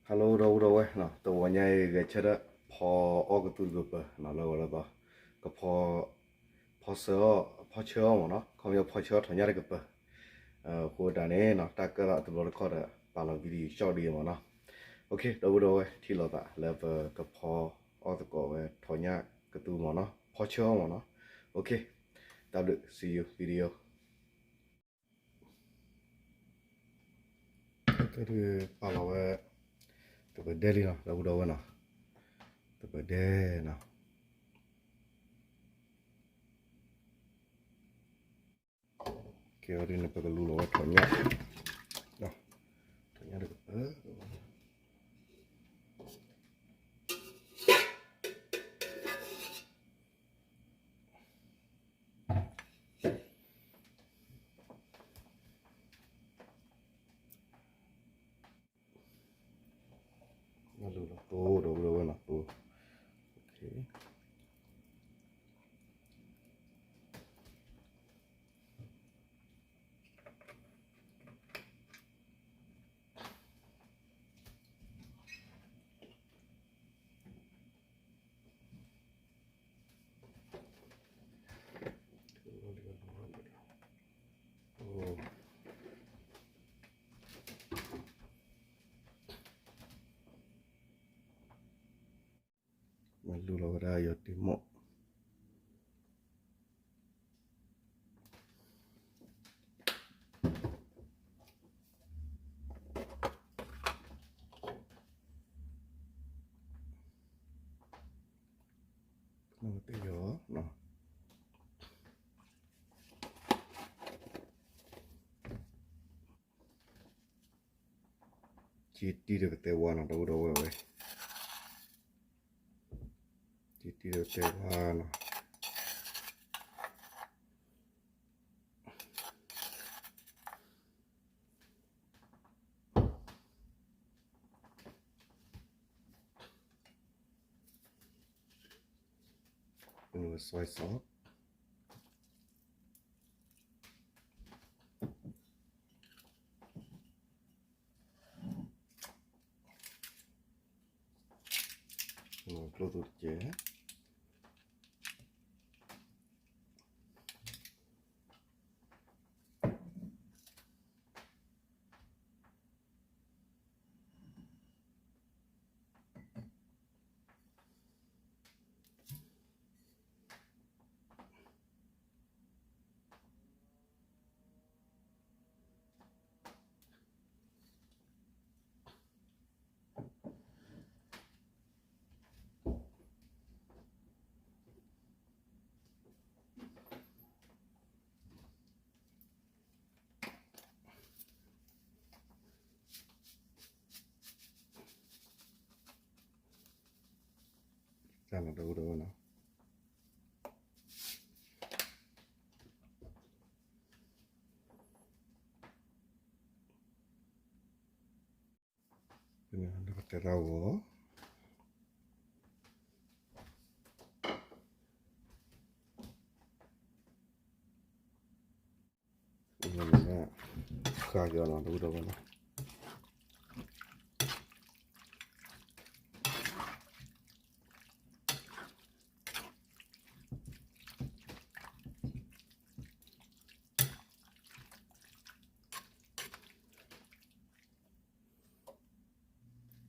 Hello ဒီပုၢ်ဒီဝဲၢ်နီၤ, တဝီညါအံၤဂဲၤဆၢထၢၣ်ဖီအီၣ်ကသူတကပၤနီၤ, လၢဂီၤလၢသီ ကဖီ ဖီဆၢအီၣ် ဖီဆၢအီၣ်မ့ၢ်နီၤ, ခီပညီဖီဆၢအီၣ်ထီၣ်ညၣ်တကပၤ, အဃိတၢ်န့ၣ်နီၤ တၢ်ကၢၣ်သးတဘျီတခီၣ်ဒီး ပာ်လီၤ video ကၠီၣ်ဒ်အံၤမ့ၢ်နီၤ. OK ဒီပုၢ်ဒီဝဲၢ် ထံၣ်လိာ်သးလၢပကဖီအီၣ်သကိးဝဲထီၣ်ညၣ်ကသူမ့ၢ်နီၤ, ဖီဆၢအီၣ်မ့ၢ်နီၤ. OK တၢ်ဘျုး see you video ကဲဒုးပာ်လီၤဝဲ တပၢၤဒဲလံနီၤ ဒီပုၢ်ဒီဝဲၢ်နီၤ, တပၢၤဒဲနီၤ. ကဲဝဲဒ်န့ၣ် ပကလူလီၤဝဲထီၣ်ညၣ်, ထီၣ်ညၣ်တကပၤ လူလီၤတိၢ်ဒီပုၢ်ဒီဝဲၢ်နီၤ, တိၢ် OK. မၤလူလီၤဝဲဒၣ်ယီၤတံၤမီၣ် ပတယီၤ က့တံၢ်ဒီးကတဲဝါနီၤ ဒီပုၢ်ဒီဝဲၢ်ဝဲ, က့တံၢ်ဒီးကတဲဝါနီၤ. ပနုာ် soy sauce ကျိၣ်သူတကဲး တၢ်နီၤ ဒီပုၢ်ဒီဝဲၢ်နီၤ, ပတဲတၢ်ဂီၤ ဃာ်က့ၤအီၤနီၤ ဒီပုၢ်ဒီဝဲၢ်နီၤ.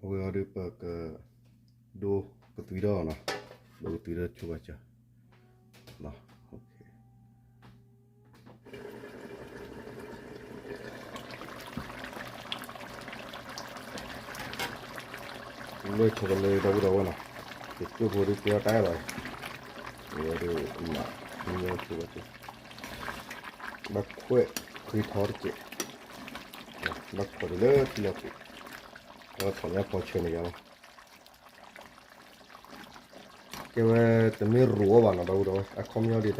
အဝဲအံၤဒီးပက ဒိကသွံထီၣ်နီၤ, ဒိကသွံထီၣ်ဆိဘၣ်စၢၤ လၢဆီကလဲၤ ဒီပုၢ်ဒီဝဲၢ်နီၤ, ယကၠိဖိဒုးကဲထီၣ်တၢ်အဲၣ်လီၤ, အဝဲဒုးမၤ မ့ၢ်ဆိဘၣ်စၢၤ ဘၣ်ခွဲးဃ့ထီတကဲး, ဘၣ်ခွဲးဒ်လၢထံလီၤပူၤ, ဒီးထီၣ်ညၣ်ဖီဆၢန့ၣ်ယါလီၤ. ကဲဝဲတမ့ၢ်ရိးအီၣ်ဘၣ်နီၤ ဒီပုၢ်ဒီဝဲၢ်, အခီပညီဒ်သိး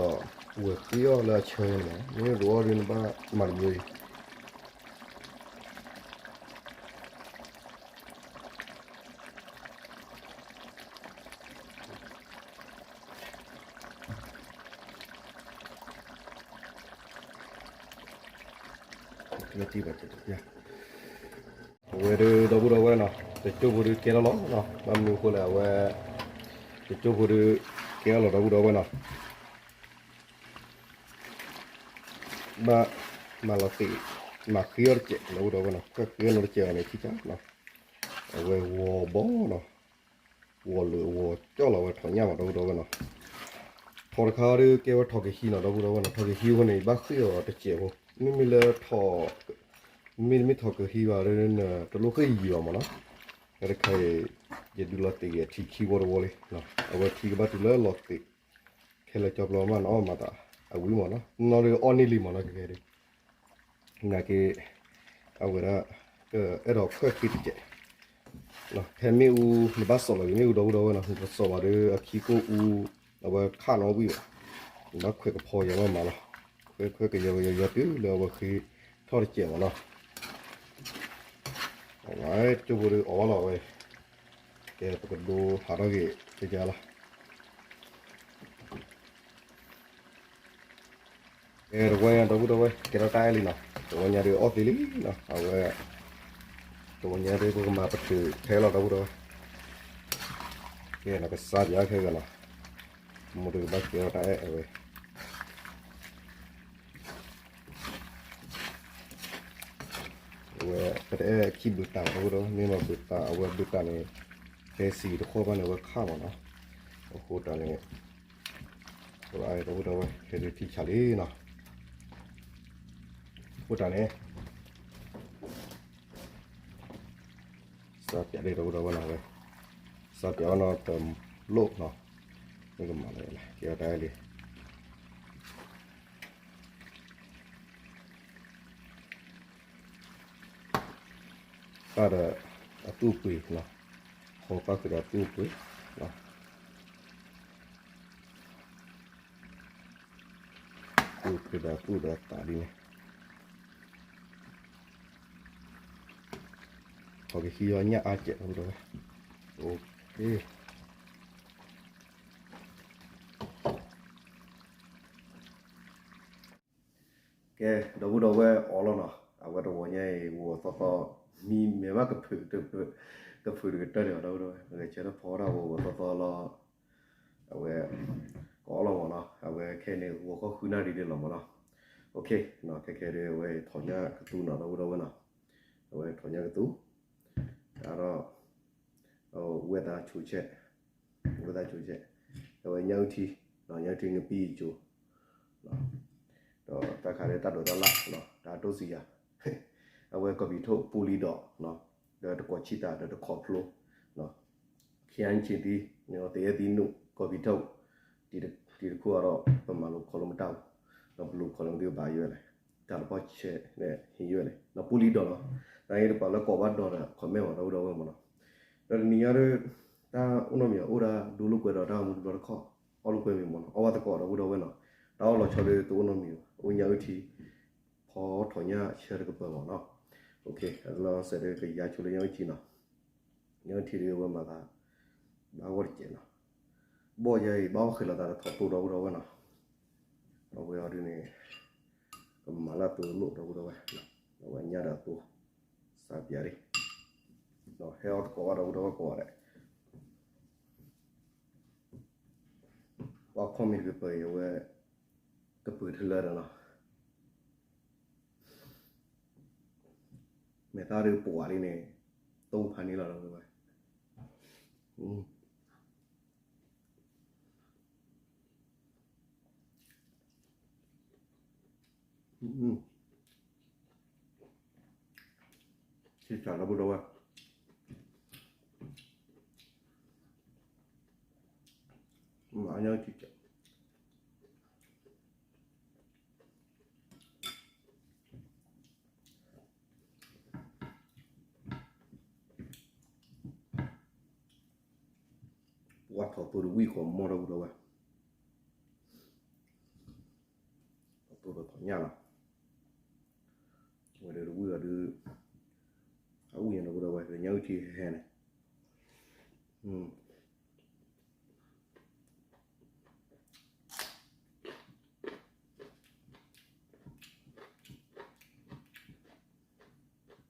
ဝဲၢ်ဃ့အီၣ်လၢအဆၢန့ၣ်မ့ၢ်, မ့ၢ်ရိးအီၣ်ဒ်န့ၣ်ဘၣ်မၤတမံၤအံၤ လၢတံၢ်ဘၣ်က့ၤတပျၢ်, အဝဲဒုးဒီပုၢ်ဒီဝဲၢ်နီၤ, တကၠိၢ်ဖိဒုးကဲထီၣ်လီၤနီၤ, ဘၣ်မနုၤအဃိလဲၣ် အဝဲ တကၠိၢ်ဖိဒုးကဲထီၣ်လီၤ ဒီပုၢ်ဒီဝဲၢ်နီၤ, ဘၣ်မၤလီၤသ့ၣ်, မၤဃ့အီၤတစဲး ဒီပုၢ်ဒီဝဲၢ်နီၤ, ခွဲးဃ့အီၤနီတစဲးဘၣ်န့ၣ် ထံၣ်ကၢ်နီၤ, အဝဲဝီၤဘီနီၤ, ဝီၤလၢအဝီၤကၠီၣ်လီၤဝဲထီၣ်ညၣ်မး ဒီပုၢ်ဒီဝဲၢ်နီၤ, ထီၣ်တခါဒုးကဲဝဲထီၣ်ကဟံးနီၤ ဒီပုၢ်ဒီဝဲၢ်နီၤ, ထီၣ်ကဟံးအဃိန့ၣ် ယဘၣ်ဃ့အီၤတစဲးဖိ, မ့မ့ၢ်လၢထီၣ် မ့တမ့ၢ်ထီၣ်ကဟံးဘၣ်ဒုး တလိၣ်ဃ့ယံာ်ဘၣ်မးနီၤ, တခါအံၤ ယဒုးလီၤသ့ၣ်က့ၤအထံခံဝီတဝီလံ, အဝဲထံကဘၣ်တုၤလၢလီၤသ့ၣ်, ခဲလၢာ်ကၠီပျီမးနအီၣ်မၤသး အဝံၤမးနီၤ, နီၢ်ဒုးအီၣ်န့ၢ်လံမးနီၤ ကကဲဒုး နာ်က့ အဝဲဒၣ် အဲၣ်ဒိးခွဲးဃ့တစဲး, ဖဲမ့ၣ်အူ နဘၣ်စိာ်လီၤက့ၤမ့ၣ်အူ ဒီပုၢ်ဒီဝဲၢ်နီၤ, နတစိာ်ဘၣ်ဒီးအခံကိၣ်အူ အဝဲခးနီၣ်ဝံၣ်ဘၣ်, နဘၣ်ခွဲးကဖီယၤဘၣ်မးလီၤ, ခွဲးခွဲးကယီကယီကယီတုၤလၢအဝဲဃ့ထီၣ်တစဲးမးနီၤ, အဝဲကၠိဖိဒုးအီၣ်ဘၣ်လီၤဝဲ, ကဲပကဒိဟးထီၣ်က့ၤကယၤလီၤ ကဲတဝီညါ ဒီပုၢ်ဒီဝဲၢ် ကဲထီၣ်တၢ်အဲၣ်လံနီၤ, တဝီညါဒုးအီၣ်သ့လံနီၤ, အဝဲ တဝီညါဒုးပကမၤပတုာ်ထဲလီၤ ဒီပုၢ်ဒီဝဲၢ်, ကဲနီၤကစၢ်ပၠးခဲဂၤနီၤ, မိၢ်ဒုးကဘၣ်ကဲထီၣ်တၢ်အဲၣ်အဝဲ အဝဲပတအဲၣ်ခံဘုးတၢ် ဒီပုၢ်ဒီဝဲၢ်, မ့ၢ်မၤဘုးတၢ် အဝဲဘုးတၢ်န့ၣ် ဖဲစံးတခီဘၣ်န့ၣ် အဝဲခးမးနီၤ, အဃိတၢ်န့ၣ် ဒီပုၢ်ဒီဝဲၢ် ခဲဒုးထံဆးလံနီၤ, အဃိတၢ်န့ၣ် စၢ်ပၠးလံ ဒီပုၢ်ဒီဝဲၢ်နီၤဝဲ, စၢ်ပၠးအီၤနီၤတလိၣ်နီၤ, မ့ၢ်ကမၤလၢ ကဲအီၤတၢ်အဲၣ်လံ ပၢ်ဒီးအသူၣ်ပှ့ၤနီၤ, ဃီပၢ်ဃုာ်ဒီးအသူၣ်ပှ့ၤ, သူၣ်ပှ့ၤဒီးအသူၣ်ဒီးအသးဒ်န့ၣ်, ထီၣ်ကဟံးအီၤညၣ်အါစဲး ဒီပုၢ်ဒီဝဲၢ်, ကဲ ဒီပုၢ်ဒီဝဲၢ်အီၣ်လီၤနီၤ, အဝဲတဝီညါအံၤ ဝီၤသီသီ, မံမ့ၢ်ဘၣ်ကဖုးတကတၢၢ်န့ၣ် ဒီပုၢ်ဒီဝဲၢ်, ပကဆဲးထီၣ်ဖီတၢ်ဝီၤဝီၤသီသီလီၤ, အဝဲ ကအီၣ်လီၤမးနီၤ, အဝဲခဲအံၤန့ၣ် ဂီၤခီဃုနၣ်ရံၣ်ဒ်လီၤမးနီၤ, ခဲခဲဒုးအဝဲထီၣ်ညၣ်ကသူနီၤ ဒီပုၢ်ဒီဝဲၢ်နီၤ, အဝဲထီၣ်ညၣ်ကသူ, ဒီး ဝဲၢ်သးဆိးဆဲး, ဝဲၢ်သးဆိးဆဲး, အဝဲညၣ်အုၣ်ထံ, ညၣ်အုၣ်ထံနပံၢ်ယစိၤ, ဒီးတၢ်ခါဒ်တၢ်ဒိးတၢ်လၣ်, တၢ်တိၢ်စံယၤ, အဝဲကီၢ်ပံၤထိၣ်ပူလံဒီး, ဒီးတကိးဆံၣ်သးဒီးတခီဖျိ, ခဲအံၤဆံးသံ, သ့အဲၣ်သံနုာ် ကီၢ်ပံၤထိၣ်, တံၤတခိၣ်အဒီး ပမၤလိခီလိာ်မတၢ်, ဒီးပလိာ်ခီလိာ်မတၢ်ဘၣ်ယွဲၢ်လဲၣ်, တၢ်တပီၢ်ဆဲးန့ၣ်ဟ့ၣ်ယွဲၢ်လဲၣ်, ဒီးပူလံဒီးနီၤ, တၢ်အံၤတပာ်လၢကိးဘၣ်ဒီးဒီး comment မး ဒီပုၢ်ဒီဝဲၢ်မးနီၤ, ဒီးတနံၤညါဒီး တၢ်အိၣ်နီတမံၤအိၣ်ဒၣ်ဒိလိာ်ကွဲဒီးတၢ်အိၣ်မူတဘျီတခီၣ်, အီၣ်လိာ်ကွဲမ့ၢ်မးနီၤ, အီၣ်ဘၣ်သကိး ဒီပုၢ်ဒီဝဲၢ်နီၤ, တၢ်အီၣ်လီၤဆီဒီးတအိၣ်နီတမံၤဘၣ်, အိၣ်ညၣ်အုၣ်ထံ, ဖီထီၣ်ညၣ်ဆၢတကပၤမးနီၤ, အလီၤစဲးဒီးကယါဆိလၢညၣ်အုၣ်ထံနီၤ, ညၣ်အုၣ်ထံဒီးဝဲမၤသး ဘၣ်ဂီၢ်တစဲးနီၤ, ဘီၣ်ယါအံၤ ဘၣ်အီၣ်ဃ့လိာ်သးဒီးထီၣ်သိ ဒီပုၢ်ဒီဝဲၢ်နီၤ, အဝဲအီၤဒ်န့ၣ် ကမၤလၢအသိလိာ် ဒီပုၢ်ဒီဝဲၢ်, အဝဲညၣ်ဒီးအသိ, စးပၠးလံ, ဟဲအီၣ်သကိးဘၣ် ဒီပုၢ်ဒီဝဲၢ်ကိးဂၤဒဲး, ပှၤ comment ကပၢၤအံၤ အဝဲ ကပၢၤထလၢဒီးနီၤ, မဲာ်သၣ်ဒုးပိာ်ဝဲလံန့ၣ်, တိၢ်ဖးန့ၣ်လီၤ ဒီပုၢ်ဒီဝဲၢ် ဆံၣ်စၢ် ဒီပုၢ်ဒီဝဲၢ်, မၤအီၣ်ညၣ်အုၣ်ထံစၢ်, ပှၤထီၣ်သိတဝံၣ်ဃီမီၢ် ဒီပုၢ်ဒီဝဲၢ်, ထီၣ်သိဒီးထီၣ်ညၣ်လီၤ, ဝဲဒီးတဝံၣ်အီၤဒုး, အဝံၣ်ညါ ဒီပုၢ်ဒီဝဲၢ် ဒီးညၣ်အုၣ်ထံဟဲဟဲန့ၣ် ဒီပုၢ်ဒီဝဲၢ်, ဒီပုၢ်ဒီဝဲၢ်,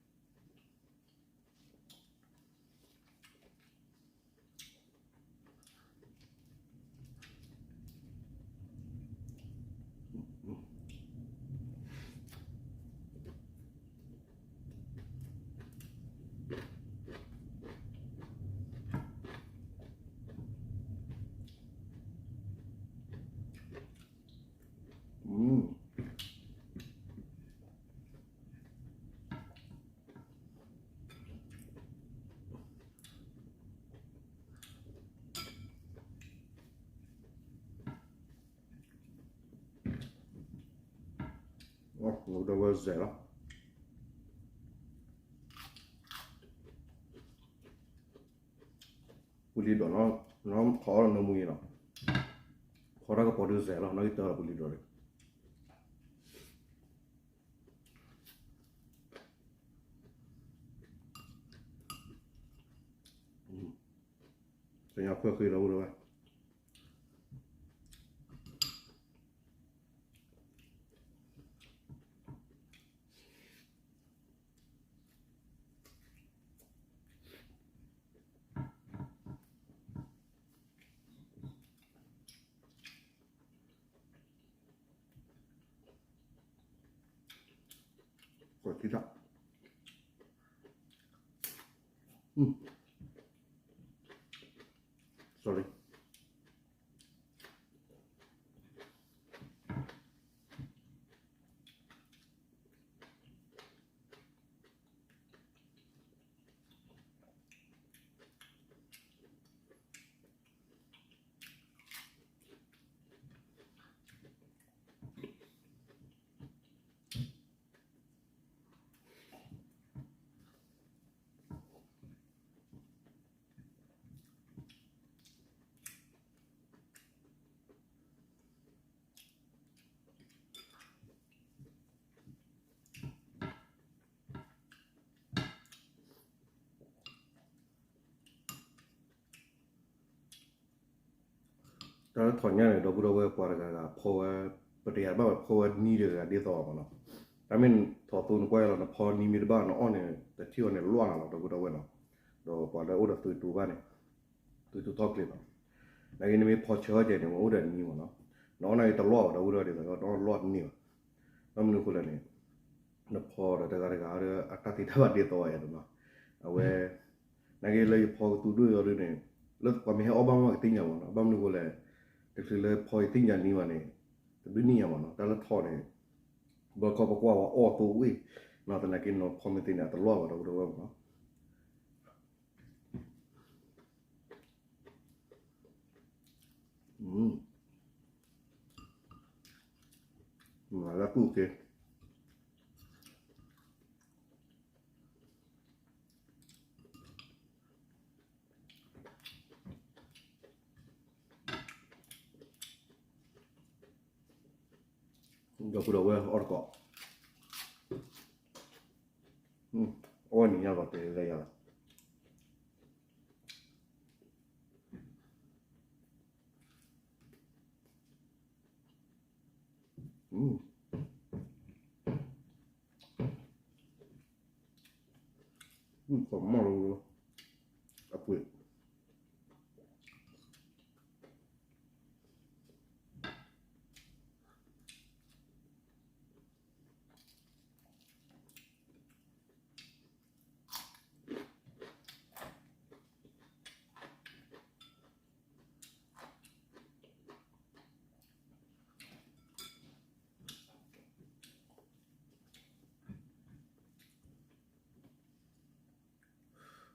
ဒီးဝဲစဲးလီၤ. ပူၤလံၤဒိးနီၤ, ထီၣ်အီၣ်နီၢ်မူအံၤနီၤ, ဖီတၢ်ကပီၤဒုးစဲးလီၤ, နီၣ်ဂံၢ်တၢလီၤပူၤလံၤဒိးန့ၣ်. သ့ၣ်ညါခွဲးဃ့ဒီပုၢ်ဒီဝဲၢ်. ကွၢ်ထံၣ်တၢ်, sorry. တၢ်လၢထီၣ်ညါန့ၣ် ဒီပုၢ်ဒီဝဲၢ်ပှၤတဂၤဂၤဖီဝဲ, ပတယၤဘၣ်ဝဲဖီဝဲနံၤတဂၤဂၤဒ်သိးအီၤမးနီၤ. တၢ်မ့ၢ်ထီၣ်သိန့ၣ်ကွၢ်လီၤ နဖီနံၤမ့ၢ်တဘၣ်နအီၣ်န့ၣ် တထံၣ်အီၤန့ၣ်လီၢ်နၤလီၤ ဒီပုၢ်ဒီဝဲၢ်နီၤ. ဒီးပှၤလၢအိၣ်ဒီးသွံၣ်တူာ်ဘၣ်န့ၣ် သွံၣ်တူာ်ထီၣ်ချ့လီၤ. နာ်က့နမ့ၢ်ဖီဆၢဝဲကဲန့ၣ် မ့ၢ်အိၣ်ဒီးနံၤမးနီၤ, နအီၣ်နာ်က့တလီၢ်ဘၣ် ဒီပုၢ်ဒီဝဲၢ် ဒ်သိးနအီၣ်လီၢ်တန့ၢ်ဘၣ်. ဘၣ်မနုၤအဃိလဲၣ်န့ၣ် နဖီဒီးတဂၤတဂၤဒီး အတၢ်သ့တၢ်ဘၣ်ဒ်သိးအံၤနီၤ. အဝဲ နာ်က့လၢယဖီကသူဒိၣ်ယီၤဒ်န့ၣ် လၢပှၤမ့ၢ်ဟဲအီၣ်ဘၣ်မးကသ့ၣ်ညါမးနီၤ. ဘၣ်မနုၤအဃိလဲၣ် တချုးလၢဖီယသ့ၣ်ညါနံၤဘၣ်န့ၣ် တဒုးန့ၢ်ညါမးနီၤ. တၢ်လၢထီန့ၣ် ဘၣ်ခီပကွၢ်ဝဲအီၣ်သိဝ့ၢ်နီၤ, သနာ်က့နီၤ ဖီမ့ၢ်သ့န့ၣ် အတလီၢ်ဘၣ် ဒီပုၢ်ဒီဝဲၢ်မးနီၤ. မၤလၢကူၣ်က့ၤ ဒီပုၢ်ဒီဝဲၢ်အီၣ်တကိး, အီၣ်နံၤညါလီၤတဲာ်လၢယၤလီၤ. ကီၢ်မီၢ်လီၤ, အပှ့ၤ,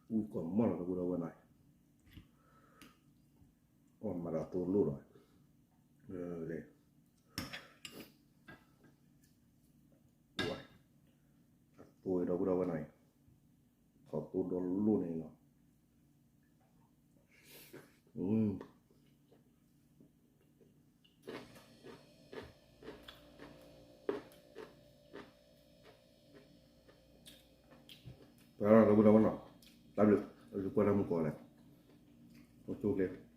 အူကီၢ်မီၢ်လီၤ ဒီပုၢ်ဒီဝဲၢ်နီၤ, အီၣ်မၤဒီးသိလိၣ်ဒီး, လဲၤ, အသိဒီပုၢ်ဒီဝဲၢ်နီၤ, ထီၣ်သိဒီလိၣ်န့ၣ်လီၤ. ပှၤဒီပုၢ်ဒီဝဲၢ်နီၤ, တၢ်ဘျုး, ကွၢ်တၢ်မုၢ်ကီးလဲၣ်, အိၣ်ဆူၣ်ချ့